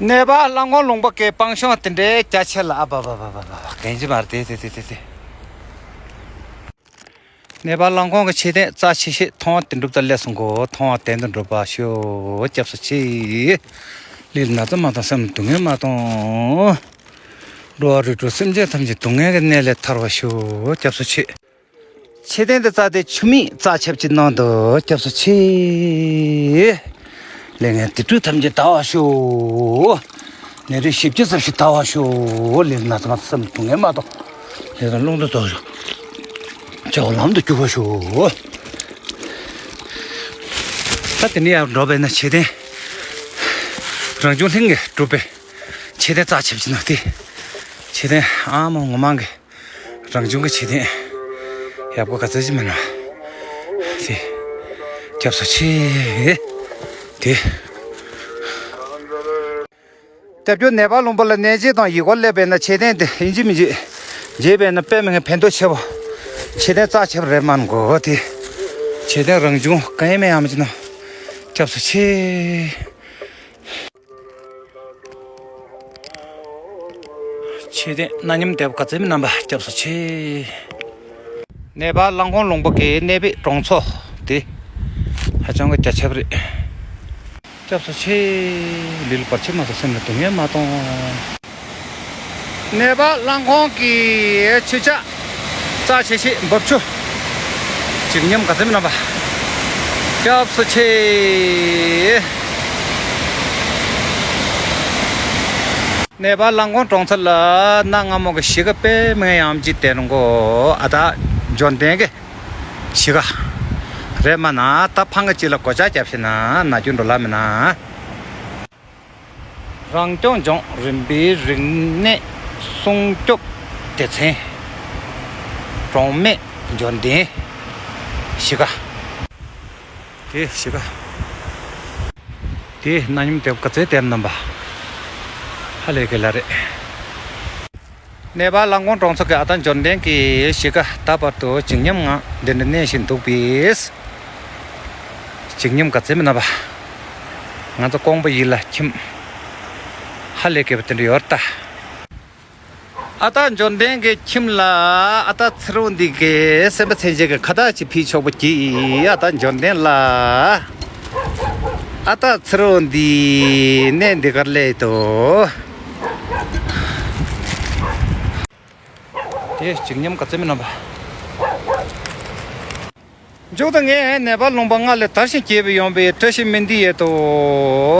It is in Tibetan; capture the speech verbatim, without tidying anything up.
ནེ་པཱལ་གླང་གོང་ལུང་པ་གི་སྤང་གཤོང་དེ་འདྲའི་རྒྱ་ཆེ་ལ། ཨ་བ་བ་བ་བ་བ་གན་ཅི་མར་དེ་དེ་དེ་དེ་དེ། ནེ་པཱལ་གླང་གོང་གི་མཆོད་རྟེན་རྩ་ཆེ་ཤོས་མཐོང་བ་དོན་གྲུབ་དང་སླེབས་སོང་གོ། མཐོང་བ་དོན་དུ་འགྲུབ་པར་ཤོག། སྐྱབས་སུ་མཆི། ལུས་ན་ཚ་མ་དང་སེམས་ལ་སྡུག་བསྔལ་མ་གཏོང་། འགྲོ་བ་རིགས་དྲུག་སེམས་ཅན་ཐམས་ཅད་སྡུག་བསྔལ་གྱི་གནས་ལས་ཐར་བར་ཤོག། སྐྱབས་སུ་མཆི། མཆོད་རྟེན་དེ་རྩ་དེ་ཆུ་མིག་རྩ་ཆེབ་ཅིག་གནང་དུ་སྐྱབས་སུ་མཆི། ལས་ངན་སྡིག་སྒྲིབ་ཐམས་ཅད་དག་པར་ཤོག། ནད་རིགས་བཞི་བརྒྱ་རྩ་བཞི་དག་པར་ཤོག། ལུས་ན་ཚ་མ་སེམས་སྡུག་བསྔལ་མ་གཏོང་། ལས་དང་རླུང་རྟ་དོག་ཤོག། བྱ་བ་ལམ་དུ་འགྱུར་བར་ཤོག། ད་དེ་ནས་ཡར་འགྲོ་བས་ན་མཆོད་རྟེན་རང་བྱུང་ལྷུན་གྱིས་གྲུབ་པའི་མཆོད་རྟེན་རྩ་ཆེབ་ཅིག་ནང་དེ། མཆོད་རྟེན་ཨ་མ་ངོ་མ་གི་རང་བྱུང་གི་མཆོད་རྟེན་ཡག་པོ་ག་ཚོད་ཅིག་མིན་ན། དེ་སྐྱབས་སུ་མཆི། དེ། སྐྱབས་རྗེ་ནེ་པཱལ་ལུང་པ་ལ་གནས་མཇལ་དང་ཡུལ་སྐོར་སླེབས་པས་ན་མཆོད་རྟེན་དེ་ཡིན་གཅིག་མིན་གཅིག་མཇལ་བས་ན་དཔེ་མི་སྲིད་ཕན་ཐོགས་ཆེ་བ། མཆོད་རྟེན་རྩ་ཆེ་བ་རེད་མ་གོ་དེ། མཆོད་རྟེན་རང་བྱུང་གང་ཡིན་མིན་ཡང་མི་ཅི་ན། སྐྱབས་སུ་མཆི། མཆོད་རྟེན་གནའ་ཉམས་དེབ་ག་ཚོད་མིན་རྣམ་པ་སྐྱབས་སུ་མཆི། ནེ་པཱལ་གླང་གོང་ལུང་པ་གི་གནས་པའི་གྲོང་ཚོ་དེ་ཧ་ཅང་གི་རྒྱ་ཆེ་བ་རེད། སྐྱབས་སུ་མཆི། ལུས་ལ་བར་ཆད་མ་གཏོགས་སེམས་ལ་སྡུག་བསྔལ་མ་གཏོང་། ནེ་པཱལ་གླང་གོང་གི་ཆོས་ཆ་རྩ་ཆེ་ཤོས་འབབ་ཆུ། བྱེད་ཉམས་ག་ཚོད་མིན་རྣམ་པ་སྐྱབས་སུ་མཆི། ནེ་པཱལ་གླང་གོང་གྲོང་ཚོ་ལ་གནའ་སྔ་མོ་གི་གཞིས་ཀ་དཔེ་མི་སྲིད་ཡངས་ཅིག་དེ་རུ་མགོ་ཨ་ད་འབྱོར་ལྡན་གི་གཞིས་ཀ་རེད་མ་ན། ད་ཕང་གི་ཅིག་ལ་སྒོ་ལྕགས་བརྒྱབ་ཤེ་ན་ན་རྒྱུ་འགྲོ་ལ་མིན་ན། རང་སྐྱོང་ལྗོངས་རིམ་པའི་རིག་གནས་སྲུང་སྐྱོབ་སྡེ་ཚན། གྲོང་སྨད་འབྱོར་ལྡན་གཞིས་ཀ། དེ་གཞིས་ཀ། དེ་གནའ་ཉམས་དེབ་ག་ཚོད་དེབ་རྣམ་པ་ཧ་ལས་གི་ལ་རེད། ནེ་པཱལ་གླང་གོང་གྲོང་ཚོ་གི་ཨ་ད་འབྱོར་ལྡན་གྱི་གཞིས་ཀ་ད་བར་དུ་བྱེད་ཉམས་ངང་འདི་འདྲ་གནས་བཞིན་འདུག་པས། བྱེད་ཉམས་ག་ཚོད་མིན་རྣམ་པ། ང་ཚོ་ཀོང་པོ་ཡིད་ལ་ཁྱིམ་ཧ་ལས་གི་བ་དེ་འདྲ་ཡོད་ད། ཨ་ད་འབྱོར་ལྡན་གྱི་ཁྱིམ་ལ་ཨ་ད་ཚེ་རོགས་འདི་གི་སེམས་པ་མཚན་ཅན་གྱི་ཁ་བཏགས་ཅིག་ཕུལ་ཆོག་པ་གྱིས། ཨ་ད་འབྱོར་ལྡན་ལ། ཨ་ད་ཚེ་རོགས་འདི་གནས་འདི་གར་སླེབས་དོ། དེ་བྱེད་ཉམས་ག་ཚོད་མིན་རྣམ་པ། མཇུག་ཏུ་ངས་ནེ་པཱལ་ལུང་པ་ལྔ་ལས་དར་ཞིང་རྒྱས་པ་ཡོང་བའི་བཀྲ་ཤིས་སྨོན་འདུན་ཡོད་དོ།